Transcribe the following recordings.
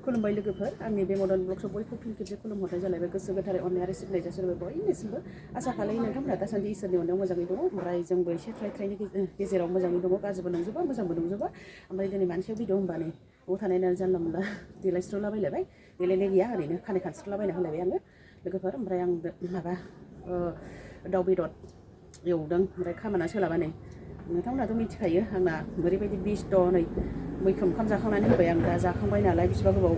खुलुमबाय लोगोफोर आंनि बे मदर्न ब्लग्सआव बयखौ फिन खेबसे खुलुमहरनाय जालायबाय गोसो गोथारै अननाय आरो सिबिनाय जासिबाय बयनिसिमबो आसा खालामो नोंथांमोना दासान्दि इसोरनि अननायाव मोजाङै दङ ओमफ्राय जोंबो एसे ट्राइनि गेजेराव मोजाङै दङ गाज्रिबो नंजोबा मोजांबो नंजोबा ओमफ्राय दिनै मानसियाव भिडिअ होनबा नै न'आव थानायनानै जानला मोनला देलायस्रुलाबायलायबाय देलायनाय गैया ओरैनो खानाय खानस्रुलाबायना होलायबाय आङो लोगोफोर ओमफ्राय आं माबा दाउ बेदर एवदों ओमफ्राय खामाना सोलाबा नै नोंथांमोनाथ' मिथिखायो आंना ओरैबायदि बेस्थ' नै मैखोम ओंखाम जाखांनानै होबाय आं दा जाखांबाय नालाय बिसिबा गोबाव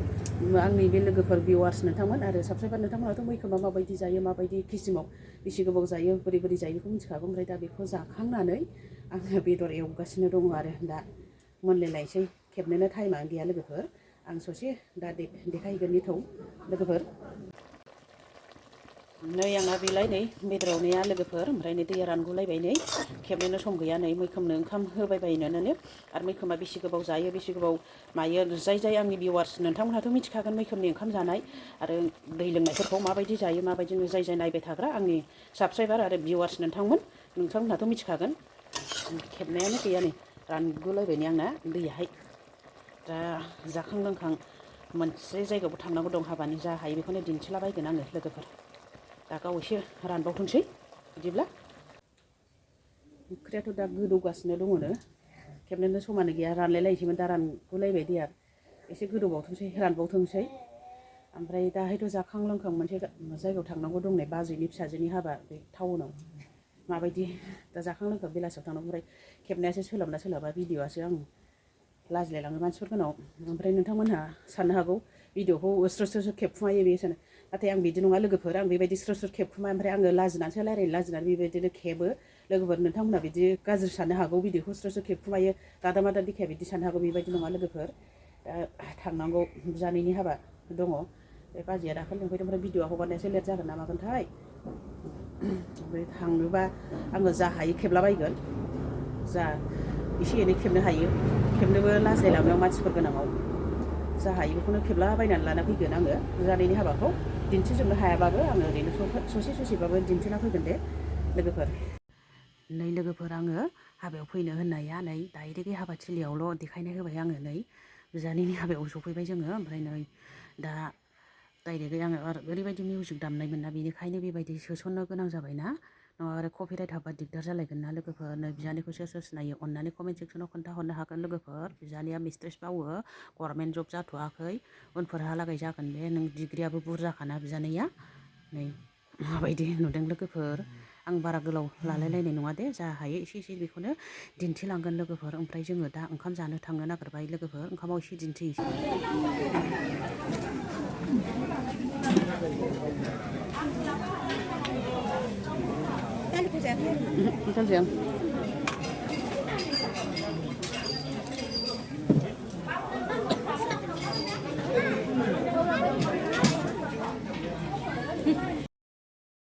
आंनि बे लोगोफोर भिवार्स नोंथांमोन आरो साबसक्राइबार नोंथांमोनाथ' मैखोमा माबायदि जायो माबायदि किसिमाव बेसे गोबाव जायो बोरै बोरै जायो बेखौ मिथिखागौ ओमफ्राय दा बेखौ जाखांनानै आङो बेदर एवगासिनो दङ आरो दा मोनलायलायसै खेबनोनो टाइमा गैया लोगोफोर आं ससे दा देखायहैगोननि थौ लोगोफोर नै आंना बेलाय नै बेदर एवनाया लोगोफोर ओमफ्राय नै दैया रानगुलायबाय नै खेबनोनो सम गैया नै मैखोमनो ओंखाम होबाय बायनोनो आरो मैखोमा बेसे गोबाव जायो बेसे गोबाव मायो जाय आंनि भिवार्स नोंथांमोनहाथ' मिथिखागोन मैखोमनि ओंखाम जानाय आरो दै लोंनायफोरखौ माबायदि जायो माबायदि जाय नायबाय थाग्रा आंनि साबसक्राइबार आरो भिवार्स नोंथांमोनहाथ' मिथिखागोन खेबनायानो गैया नै रानगुलायबाय नै आंना दैयाहाय दा जाखां लोंखां मोनसे जायगायावबो थांनांगौ दं हाबानि जा हायो बेखौनो दिन्थिलाबायगोन आङो लोगोफोर दा गाव एसे रानबावथोंसै बिदिब्ला ओंख्रियाथ' दा गोदौगासिनो दङनो खेबनोनो समानो गैया रानलायलायसैमोन दा रानगुलायबाय दैया एसे गोदौबावथोंसै रानबावथोंसै ओमफ्राय दाहायथ' जाखां लोंखां मोनसे जायगायाव थांनांगौ दंनै बाजैनि फिसाजोनि हाबा बे टाउनाव माबायदि दा जाखां लोंखां बेलासियाव थांनांगौ ओमफ्राय खेबनायासो सोलाबना सोलाबा भिडिअ'आसो आं लाजिलायलाङो मानसिफोरनाव ओमफ्राय नोंथांमोनहा साननो हागौ भिडिअ'खौ स्रो स्रो खेबखुमायो बे सानो नाथाय आं बिदि नङा लोगोफोर आं बेबायदि स्रो स्रो खेबखुमाया ओमफ्राय आङो लाजिनानैसो रायलायनो लाजिनानै बेबायदिनो खेबो लोगोफोर नोंथांमोनहा बिदि गाज्रि साननो हागौ भिडिअ'खौ स्रो स्रो खेबखुमायो दादामा दादिखाया बिदि साननो हागौ बेबायदि नङा लोगोफोर दा थांनांगौ बिजानैनि हाबा दङ बे बाजैया दाखालि लिंफैदों ओमफ्राय भिडिअ'आ हगारनायासो लेट जागोन ना मागोनथाय ओमफ्राय थाङोबा आङो जा हायो खेबलाबायगोन जा एसे एनै खेबनो हायो खेबनोबो लाजिलायलांनायाव मानसिफोर गोनाङाव जा हायो बेखौनो खेबलाबायनानै लाना फैगोन आङो बिजानैनि हाबाखौ दिन्थिजोबनो हायाबाबो आङो ओरैनो ससे ससेबाबो दिन्थिना फैगोन दे लोगोफोर नै लोगोफोर आङो हाबायाव फैनो होननाया नै डाइरेक्टलि हाबाथिलियावल' देखायनाय होबाय आङो नै बिजानैनि हाबायाव सफैबाय जोङो ओमफ्राय नै दा डाइरेक्टलि आङो ओरैबायदि मिउजिक दामनायमोन ना बेनिखायनो बेबायदि सोसननो गोनां जाबायना नङाबा आरो कपिराइट हाबा दिगदार जालायगोन ना लोगोफोर नै बिजानैखौ सोर सोर सिनायो अननानै कमेन्ट सेक्सनाव खोन्थाहरनो हागोन लोगोफोर बिजानैया मिस्ट्रेस मावो गभर्नमेन्ट जब जाथ'वाखै उनफोरहालागै जागोन बे नों डिग्रियाबो बुरजाखाना बिजानैया नै माबायदि नुदों लोगोफोर आं बारा गोलाव लालायलायनाय नङा दे जा हायो एसे एसे बेखौनो दिन्थिलांगोन लोगोफोर ओमफ्राय जोङो दा ओंखाम जानो थांनो नागिरबाय लोगोफोर ओंखामाव एसे दिन्थिहैसै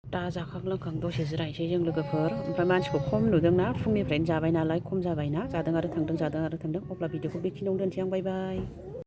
दा जाखां लोंखां दसे जिरायनोसै जों लोगोफोर ओमफ्राय मानसिखौ खम नुदोंना फुंनिफ्रायनो जाबाय नालाय खम जाबायना जादों आरो थांदों अब्ला भिडिअ'खौ बेखिनियावनो दोनसै आं बाय बाय।